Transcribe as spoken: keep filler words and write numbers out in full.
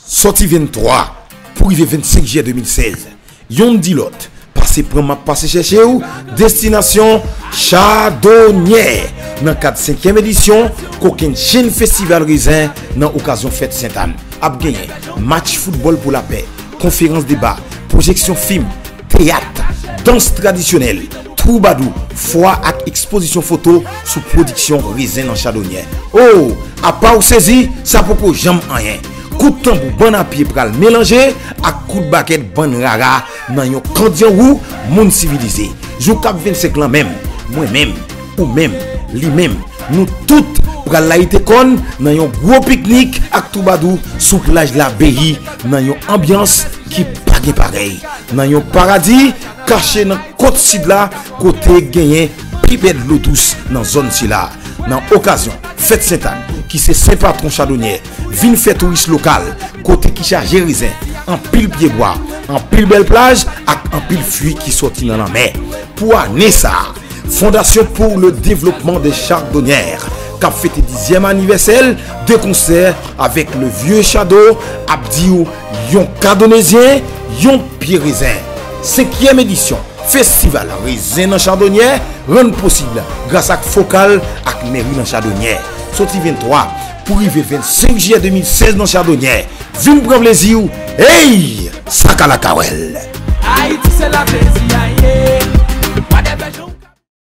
Sòti venntwa pou rive vennsenk jiyè de mil sèz. Yonn di lòt, pase pran m ap pase chèche w, destinasyon Chadonyè. Nan kad senkyèm edisyon Kokennchenn Festival Rezen nan okazyon fèt Sentàn, ap genyen match foutbòl pou lapè, konferans deba, pwojeksyon fim, teyat, dans tradisyonèl, twoubadou, fwa ak ekspozisyon foto sou pwodiksyon Rezen nan Chadonyè. O, apa w sezi, sa poko janm anyen. Kout tanbou bann a pye pral melanje ak kout bakèt bann rara nan yon kandyanwou moun sivilize. Jou k ap vennsenk lan menm, mwen menm, ou menm, li menm, nou tout pral layite kòn nan yon gwo piknik ak twoubadou sou plaj Labeyi, nan yon anbyans ki pa gen parèy, nan yon paradi kache nan kòt sid la, kote genyen pi bèl dlo dous nan zòn sila. Nan okazyon fèt Sentàn, ki se sen patwon Chadonyè, vin fè touris lokal, kote ki chaje rezen, anpil pyebwa, anpil bèl plaj ak anpil fwi ki sòti nan lanmè. Pou ane sa a, Fondation pour le développement des Chardonnières, k ap fete dizyèm anivèsè l de konsè avèk le Vieux Chado, ap di w yon kadonezyen, yon pye rezen. Senkyèm edisyon Festival Rezen nan Chadonyè rann posib gras ak Fokal ak Meri nan Chadonyè. Sòti venntwa pou rive vennsenk jiyè de mil sèz nan Chadonyè. Vin pran plezi w. Ey! Sa ka lakawèl. Ayiti se la plezi a ye.